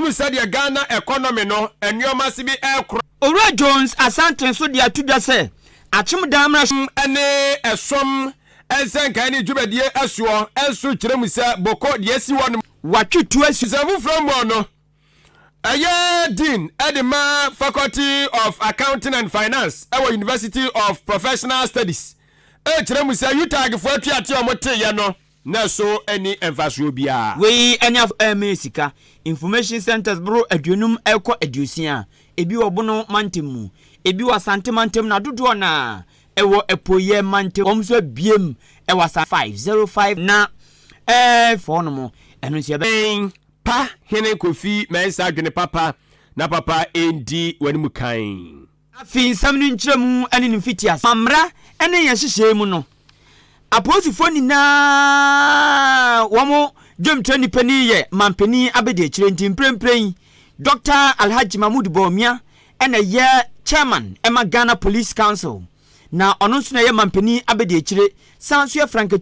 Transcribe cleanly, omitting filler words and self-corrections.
Wɔhunu sɛdeɛ Ghana economy no nneɛma si bi ɛrekoro. Owura Jones Asante nso de ato dwa sɛ Akyem Dan mmarahyɛ. Ne ɛsom nsɛnkae ne dwumadie soɔ nso kyerɛ mu sɛ Boko deɛ asi hɔ no. Watwe tuo asi. Sɛ foforɔ mu no, ɛyɛ Dean de ma Faculty of Accounting and Finance wɔ University of Professional Studies rekyerɛ mu sɛ UTAG foɔ atuateɛ a wɔteeɛ no na ɛso nni mfasoɔ biara. Wei ne af ɛmee sika. Information centres boro 50 rekɔ 60, ebi wɔ Bono mantam mu, ebi wɔ Asante mantam na dodoɔ no ara wɔ Apueeɛ mantam. Wɔn nso abiem wɔ Asante. 505 na ɛɛ fɔɔ nom, ɛno nso yɛbɛ. Pa Hene Kofi Mensah Dwene papa na papa ndi w'anim kan. Afei nsɛm no nkyerɛmu ne ne mfitiase. Ma mmara ne yɛn nhyehyɛe mu no, apolisifoɔ nyinaa wɔn dwamkyerɛni panin yɛ manpanin abadiakyire nti mprempren Dɔkta Alhaji Mahmood Bawumia na ɛyɛ Chairman ma Ghana Police Council na ɔno nso na ɛyɛ manpanin abadiakyire san nso yɛ frankatuni.